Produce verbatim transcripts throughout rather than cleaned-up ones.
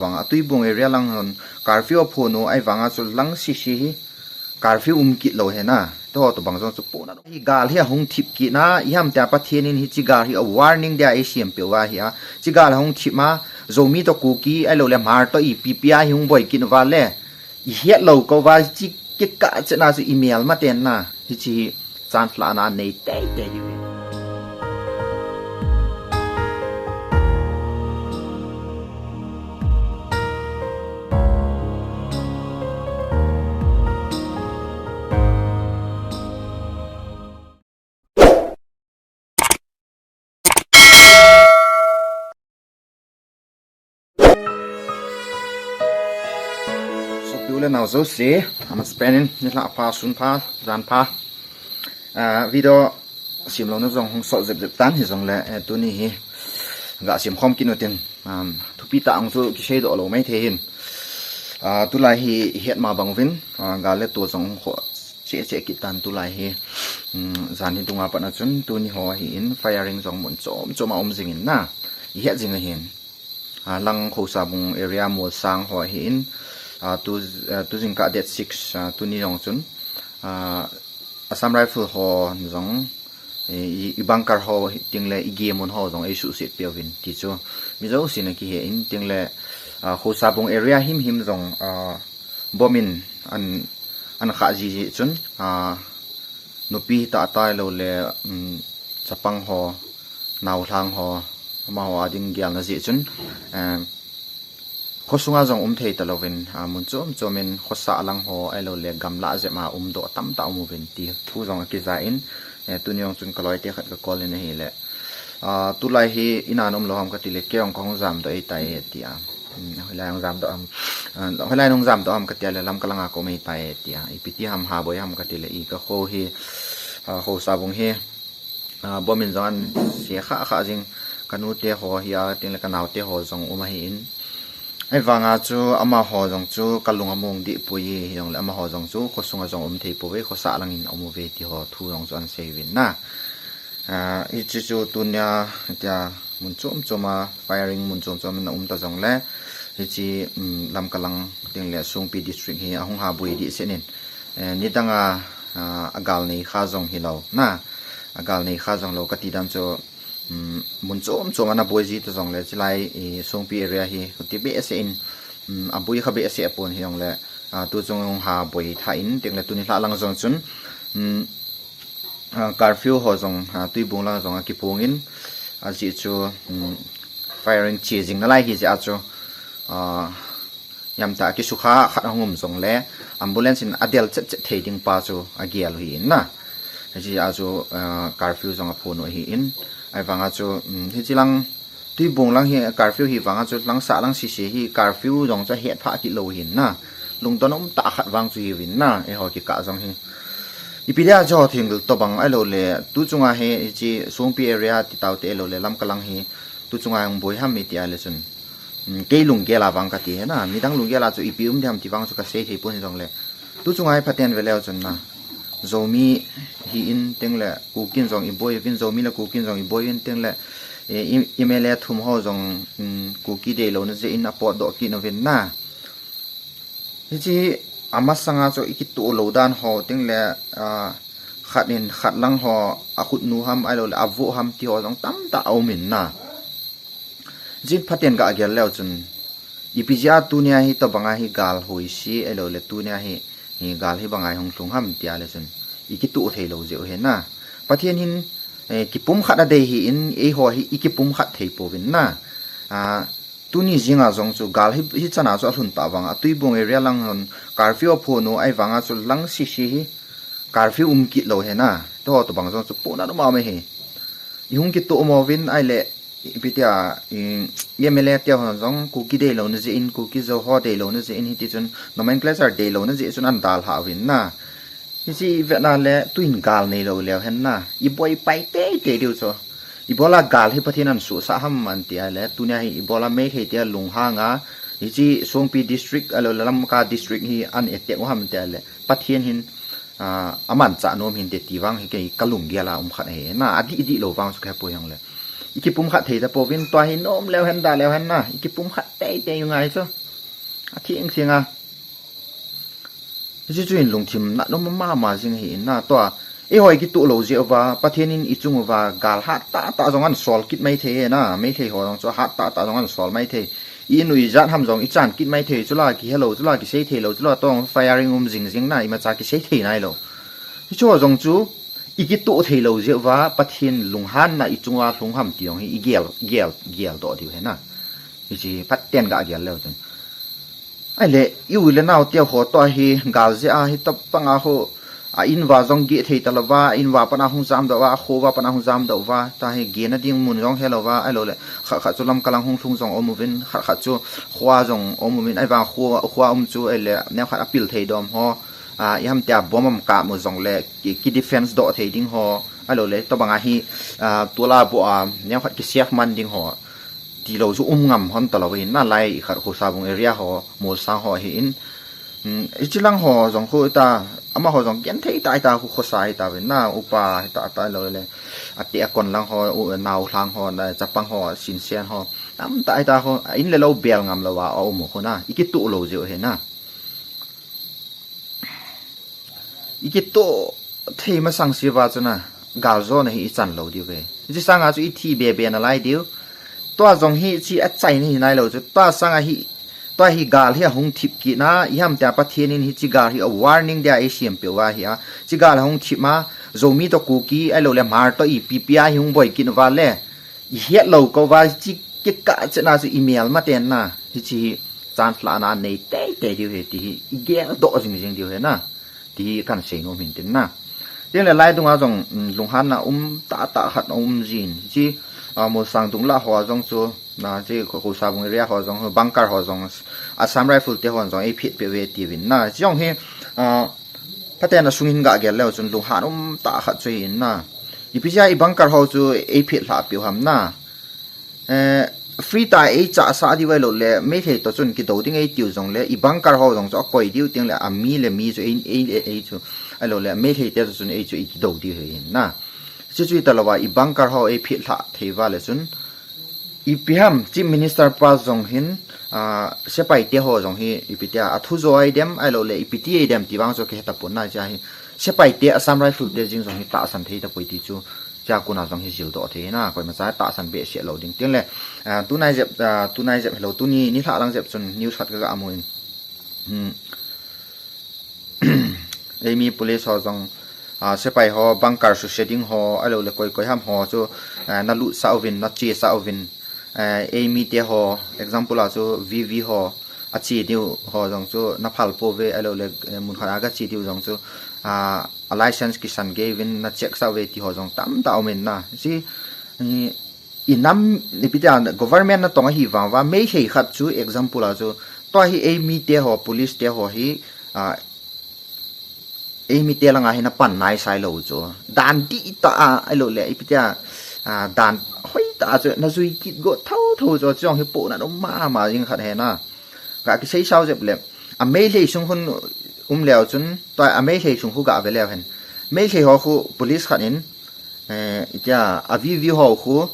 Vang a Tuibung area lang hon curfew aphon u ahivanga chu lang sisi hi curfew um kit lou ahi na. Toh tobang jong chu pona hi gal hi ahung thip kit na, ijeh ham tia Pathen in hiche gal hi a warning dia eisem peh uva ahi a. Hiche gal ahung thip ma, Zomi toh Kuki ahilou le Hmar toh ipi ipi a hi hung boi kit uva le, ihet lou kou va hiche kikah chetna chu imelma ten na. Hiche hi chance lahna nei teitei diu ahi. Sopi u le nao jouse, amasapen in nilhah pha, sun pha, jan pha. Ah, video sem louna jong hung sot jep jep tan hijongle, eh, tuni hi gasem khom kit u tin, um, thupi tah hung chu kisei doh lou mai thei hin. Ah, tulai hi ihet ma bang uvin, ah, gal le tua jong hung khoh cheh cheh kit tan tulai hi. Um, jan hi dunga pat a chun tuni ho hi in firing jong mun chom chom a um jing in na. Ihet jing ahin. Ah, lang Khosabung area Molsang ho hi in, ah, tu, ah, tu jingkah date six, ah, tuni jong chun, ah, Assam Rifle ho jong, i, i bunker ho hi ting le i game mun ho jong eisuhset peh uvin ti chu mi jousen akihe in ting le, ah, Khosabung area himhim jong, ah, bomb in an, an khah jiji chun, ah, nupi tah tah ahilou le, um, chapang ho, naolhang ho, amaho a ding gelna jeh chun, eh, khosunga jong um thei talouvin, ah, mun chom chom in khosah lang ho ahilou le gamlah jep a umdoh tamtah um uvin ti thu jong akija in, eh, tuni jong chun kaloite khat ka call in ahile, ah, tulai hi ina na um lou ham kati le, kei jong kahung jamdoh ahitai tia. Hmm, hoilai hung jamdoh ham, ah, hoilai hung jamdoh ham kati le, Lamka langa ka um ahitai tia. Ipi ti ham, ha boi ham kati le, i ka kho hi, ah, Khosabung hi, ah, bomb in jong an se kha kha jing, ka nute ho hi a ting le ka naote ho jong um ahi in. Ahivanga chu amaho jong chu ka lung among deh poi, hijongle amaho jong chu khosunga jong um thei pouve, khosah lang in um uve ti ho thu jong chu an sei uvin na. Ah, hiche chu tunia, tia mun chom chom a firing mun chom chom in a um ta jongle, hiche, um, Lamka lang ting le Songpi district hi ahung ha boi deh sen in, eh, nidang a, ah, agal nei kha jong hilou na, agal nei kha jong lou kati dan chu, um, mun chom chom a ana boi ji ta jongle, chulai, i, Songpi area hi, khuti behseh in, um, aboi kha behseh pon hijongle, ah, tu chung hung ha boi tha in, ting le tuni lhah lang jong chun, um, ah, curfew ho jong, ah, Tuibung lang jong akiphong in, ajeh chu, um, firing che jing nalai hi jeh a chu, ah, Ijeh ham tia kisukha khat ahung um jongle, ambulance in adel chet chet thei ding pa chu agel u ahi in na. Hiche a chu, ah, curfew jong aphon u ahi in. Ahivanga chu, um, hiche lang, Tuibung lang hi curfew hi vanga chu lang sah lang sisi hi curfew jong chu ahet phah kit lou ahi in na. Lungdon um tah khat vang chu ahi uvin na, eiho kikah jong hi. Ipi dia chu thing tobang ahilou le, tu chunga hi, hiche Songpi area ti taute ahilou le, Lamka lang hi, tu chunga hung boi ham iti a le chun. Um, kei lunggel a vang kati ahi na, midang lunggel a chu ipi um ding ham ti vang chu kasei thei pon hijongle. Tu chunga hi phaten ve leu chun na. Zomi hi in ting le Kuki in jong iboi uvin, Zomi le Kuki in jong iboi uvin ting le, eh, i, M L A thum ho jong, um, Kuki deilou na jeh in apotdoh kit uvin na. Hiche hi amasanga chu ikitoh lou dan ho ting le, ah, khat in khat lang ho akhut nu ham ahilou le avoh ham ti ho jong tamtah aum in na. Jin phaten gah gel leu chun, ipi jeh a tunia hi tobanga hi gal hoise ahilou le tunia hi, hi gal hi banga hi hung lhung ham tia le chun, ikitoh thei lou jeh u ahi na. Pathen hin, eh, kipumkhat adei ahi in, eiho hi ikipumkhat thei pouvin na. Ah, tuni jinga jong chu gal hi, hichan a chu alhun tah vanga, Tuibung area lang hon curfew aphon u ahivanga chu lang sisi hi curfew um kit lou ahi na. Toh tobang jong chu pona numa um ahi. Ihung kitoh mo uvin ahile, ipi tia, i, M L A te ho jong Kuki deilou na jeh in, Kuki Zo ho deilou na jeh in, hiti chun nomenclature deilou na jeh chun ana dalha uvin na. Hiche ivet na le, tuin gal neilou leu hen na. Iboi pai teitei diu chu. Ibola gal hi Pathen in ana suhsah ham ati a le, tunia hi ibola Meitei te lunghang a, hiche Songpi district, ahilou le Lamka district hi ana attack u ham ati a le, Pathen hin, ah, amanchah nom hinte ti vang hi kei kalunggel a um khat ahi. Na, adih dih lou vang chu kahe poi hijongle. Iki pumkhat thei tapouvin, tua hi nom leu hen da leu hen na, iki pumkhat teitei u ngai chu. Atheng theng a. Hichu chu in lungthim na nom mama jing hi in na tua. Eiho iki tuh lou jeh uva, Pathen in ichung uva, gal hat tah tah jong ahin sol kit mai thei hi na, Meitei ho jong chu hat tah tah jong ahin sol mai thei. I in u ijat ham jong ichan kit mai thei, chule kihe lou, chule kisei thei lou, chule tong firing um jing jing na, imacha kisei thei nai lou. Hichu jong chu, iki tuh thei lou jeh uva, Pathen lunghanna ichung uva lhung ham ti jong hi igel, gel, gel doh diu hi na. Hichi Pathen ga gel leu chun. Ahile, i u le nao te ho tua hi gal jeh a hi tobang a ho, a in uva jong geh thei talouva, a in uva pat a hung jam doh uva, a kho uva pat a hung jam doh uva, tua hi gehna ding mun jong helou va, ahilou le, khat khat chu lamkai lang hung lhung jong um uvin, khat khat chu kho a jong um uvin, ahivang kho, kho a um chu, ahile, neokhat a pil thei dom ho, a, iham tia bomb a kap u jong le, ki, ki defense doh thei ding ho, ahilou le, tobang a hi, a, tol a bou a, neokhat ki safe man ding ho. Tilou chu um ngam hon talou hin na lai khat Khosavung area ho, Molsang ho hi in. Hmm, hichi lang ho jong khu ta, amaho jong genthei tah tah khu khosa hi tauvin na, upa hi tah tah lou le. Ate akon lang ho, u, nao lang ho, na, chapang ho, sinsen ho. Tamtah hi ta khu, a in le lou bel ngam lou a, a um u khu na. Iki tuh lou jeh u hi na. Iki tuh thei masang se uva chu na, gal jona hi ichan lou diu ve. Hichi sanga chu ithi be be nalai diu. Tua jong hichi achaina hi nailou chu. Tua sanga hi, tua hi gal hi ahung thip kit na, iham tia Pathen in hichi gal hi a warning dia eisem peh uva hi a. Hichi gal ahung thip ma, Zomi toh Kuki, ahilou le Hmar toh ipi pi a hi hung boi kit uva le. Ihet lou kou va, hichi kikah chet na chu imel maten na. Hichi hi chance lahna nei teitei diu hi, ti hi igel doh jing jing diu hi na. Ti hi kahin sei nom hin tin na. Tin le lai dunga jong, mm, lunghanna um tah tah khat um jin. Hichi, a, Molsang dung lah ho jong chu, na, hichi Kho-, Khosavung area ho jong, bunker ho jong, Assam Rifle te ho jong eiphet peh uve tiuvin na. Hichi jong hi, a, Pathen a sung hin ga gel leu chun lunghan um tah khat chu hi in na. Ipi jeh a i bunker ho chu eiphet lhah peh u ham na. Eh, free tah a eichah sah diu ahilou le, Meitei toh chun kidou ding eitiu jong le, i bunker ho jong chu akoi diu teng le, a mi le mi chu ei, ei, ei, ei chu. Ahilou le, Meitei te toh chun ei chu i kidou diu hi in na. Chu chu hi talou va, i bunker ho eiphet lhah thei uva le chun. Ipi ham, Chief Minister pa jong hin, ah, sepai te ho jong hi, ipi tia, athu jo ai dem, ahilou le, ipi ti ai dem ti vang chu kihe tapon na, hichi a hi. Sepai te, Assam Rifle te jing jong hi tahsan thei tapoi ti chu. Hichea kona jong hi jil doh thei na, koimacha tahsan behseh lou ding. Tin le, ah, tunai jep, ah, tunai jep helou, tuni nilhah lang jep chun news khat kaga mu in. Hmm. Eimi police ho jong, ah, sepai ho, bunker suse ding ho, ahilou le koi koi ham ho chu, ah, nalut sah uvin, nache sah uvin. Ah, eimi te ho, example a chu V V ho, ache diu ho jong chu naphal pouve, ahilou le, eh, mun khat a gache diu jong chu, ah, a license kisan gei uvin na check sah uve ti ho jong tamtah um in na. Hichi, i, i nam, ipi tia government natong ahi vang uva, Meitei khat chu example a chu, tua hi eimi te ho, police te ho hi, ah, eimi te langa hi napan nai sai lou chu. Dan dihtah a, ahilou le, ipi tia, ah, dan hoitah a chu, najui kit got thotho chu, chu jong hi pohnat um mama jing khat hi na. Ga kisei sao jep le, a Meitei sung khun um leu chun, tua a Meitei sung khu ga ve leu hen. Meitei ho khu police khat in, eh, itia a V V ho khu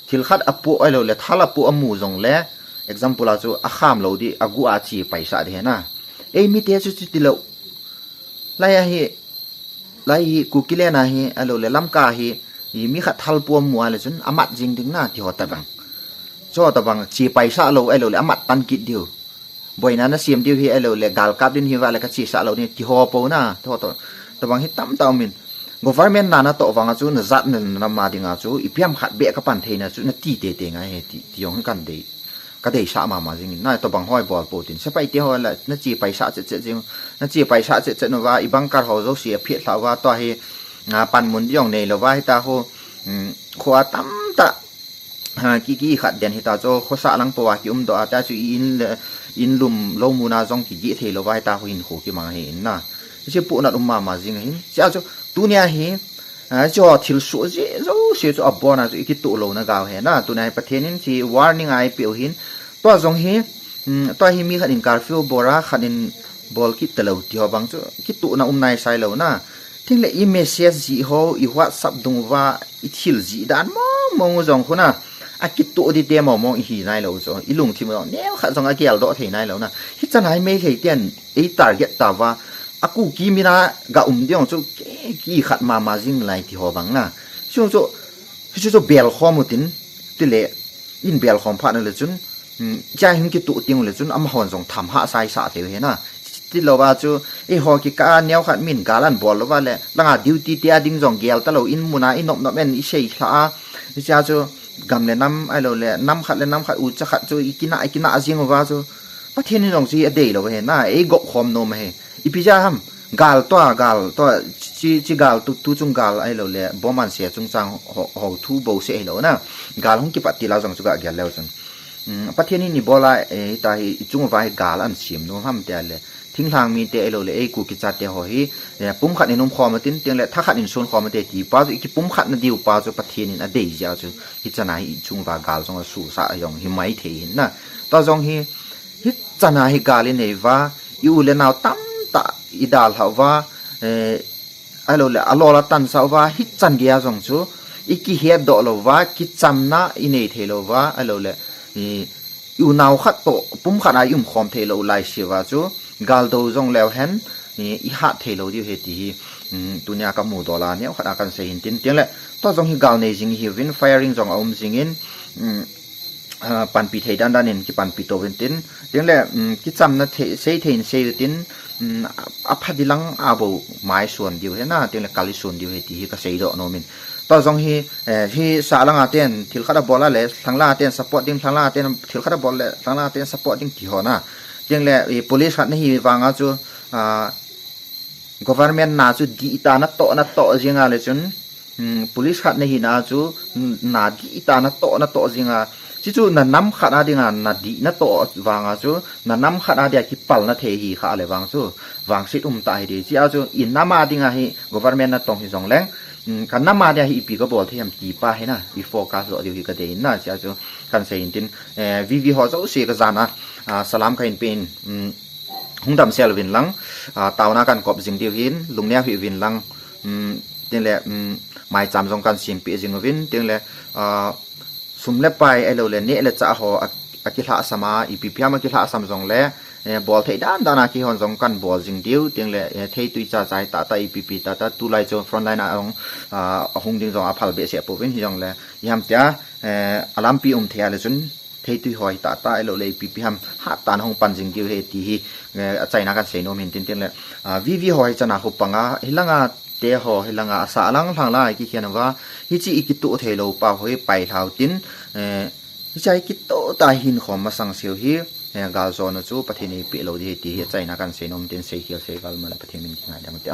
thil khat apoh ahilou le, thal apoh amu jong le, example a chu akham lou di, agu a che paisah di hi na. Eimi te chu chuti lou. Lai a hi, lai hi Kuki le na hi, ahilou le Lamka hi, i mi khat thal poh amu a le chun, amat jing ding na, ti ho tabang. Chu tabang, che paisah lou, ahilou le, amat tan kit diu. Boina nasem diu hi, ahilou le, gal kap ding hi uva le, kache sah lou ding, ti ho pou na, ti ho to. Tabang hi tamtah um in. Government na natoh vang a chu, najat na, na ma ding a chu, ipi ham khat beh kapan thei na chu, nati teitei ngai hi, ti, ti jong hi kahin dei. Kadeisah mama jing in, na tobang hoi bol pou tin. Sepai te ho la, nache paisah chet chet jing, nache paisah chet chet uva, i bunker ho jouse aphet lhah uva, tua hi, ah, panmun di jong neilou va, hita ho, um, kho a tamtah, ah, ki, ki khat den hita chu, khosa lang pou a kium doh a, ta chu i in le, in lum lou mun a jong kigeh thei lou va, hita ho hinkho kimang hi in na. Hichi pohnat um mama jing hin. Hichea chu, tunia hi, Ah, chu thil soh jeh jouse chu abon a chu i kituh louna gau hi na. Tuna hi Pathen in hichi warning a eipeh u hin. Tua jong hi, um, tua hi mi khat in curfew bol a, khat in bol kit talou ti ho bang chu kituhna um nai sai lou na. Tin le i message jih ho, i WhatsApp dung uva, I thil jih dan mong mong u jong khu na, akitoh di te mong mong ihi nailou u chu, ilungthim u jong neokhat jong ageldoh thei nailou na. Hichan a hi Meitei ten ei target tauva, a Kuki mina ga um ding chu ki, kikhat mama jing lai ti ho bang na. Chung chu, hichu chu belkhom u tin, tile, in belkhom phat na le chun, um, chai hung kitoh ting u le chun, amahon jong tham hahsa isah thei u hi na. Tilou va chu, eiho kikah a neokhat min gal ahin bol lou va le, langa duty te a ding jong gel talou in mun a inop nop in isei lha a. Hichea chu, gam le nam, ahilou le, nam khat le nam khat, ucha khat chu, ikina, ikina jing uva chu, Pathen in jong chu hi adeilou hi na, eigop khom nom ahi. Ipi jeh ham, gal toh, gal toh, chi, chi gal tu, tu chung gal ahilou le, bomb anse chungchang ho, ho thu bou seh hilou na. Gal hung kipat til a jong chu ga gel leu chun. Um, Pathen in ibola, eh, hita hi, ichung uva hi gal ahin sem nom ham tia le. Thinglhang mite ahilou le, ei Kuki chate ho hi, eh, pumkhat in umkhom u tin, tin le, thakhat in sunkhom u te ti pa chu, ikipumkhat na diu pa chu, Pathen in adei jeh a chu, hichan a hi ichung uva gal jong asusah jong hi mai thei hin na. Tua jong hi, hichan a hi gal inei uva, i u le nao tamtah idalhah uva, eh, ahilou le, alol atansah uva, hichan geiya jong chu, ikihetdoh lou uva, kichamna inei thei lou uva, ahilou le, i, i unau khat toh, pumkhat a i umkhom thei lou u laise uva chu, gal do jong leu hen, i, ihat thei lou diu ahi ti hi, um, tunia kamudola neokhat a kahin sei hin tin, tin le, tua jong hi gal nei jing ihiuvin, firing jong aum jingin, um, ah, panpi thei dan dan in kipanpi tou vin tin, tin le, um, kichamna thei, sei thei in sei u tin, um, a, apha di lang a bou mai suan diu ahi na, tin le kal isuan diu ahi ti hi kasei doh nom in. Tua jong hi, eh, hi sah langa ten thil khat abol a le, lhang langa ten support ding, lhang langa ten thil khat abol le, lhang langa ten support ding ti ho na. Tin le, eh, police khat nahi vang a chu, ah, government na chu dihtah natoh, natoh jing a le chun, um, police khat nahi na chu, um, na dihtah natoh, natoh jing a. Chi chu na nam khat a dinga, na dih natoh vang a chu, na nam khat a dia kipalna thei hi kha le vang chu, vangset um tah hi di. Chi a chu, i nam a dinga hi government natong hi jong leng, um, ka nam a dia hi ipi kabol thei ham ti pa hi na, i focus doh diu hi kadei in na, chi a chu kahin sei hin tin, eh, V V ho jouse kajan a, ah, salam kahin pe in, um, hung damsel uvin lang, ah, taona kahin kop jing diu hin, lungneo hih uvin lang, um, tin le, um, maicham jong kahin sempeh jing uvin, tin le, ah, sum le pai ahilou le, neh le chah ho a, akilhahsam a, ipi pi ham akilhahsam jong le, eh, bol thei dan dan a keihon jong kahin bol jing diu, tin le, eh, theitui cha cha hi tah tah ipi pi tah tah, tulai chu frontline a jong, ah, ahung ding jong aphal behseh pouvin hi jong le, i ham tia, eh, alampi um thei a le chun, theitui ho hi tah tah ahilou le ipi pi ham hat tah in hung pan jing diu ahi ti hi, eh, achaina kahin sei nom hin tin tin le, ah, V V ho hi chan a khu pang a, hilanga te ho, hilanga asah lang lhang lang a kikhen uva, hichi ikitoh thei lou pa ho hi pai lhau tin, eh, hichi a ikitoh tah hin khom masang seu hi, eh, gal jona chu Pathen in eipeh lou di ahi ti hi achaina kahin sei nom tin sei khel sei val ma le Pathen min kingaidam u te.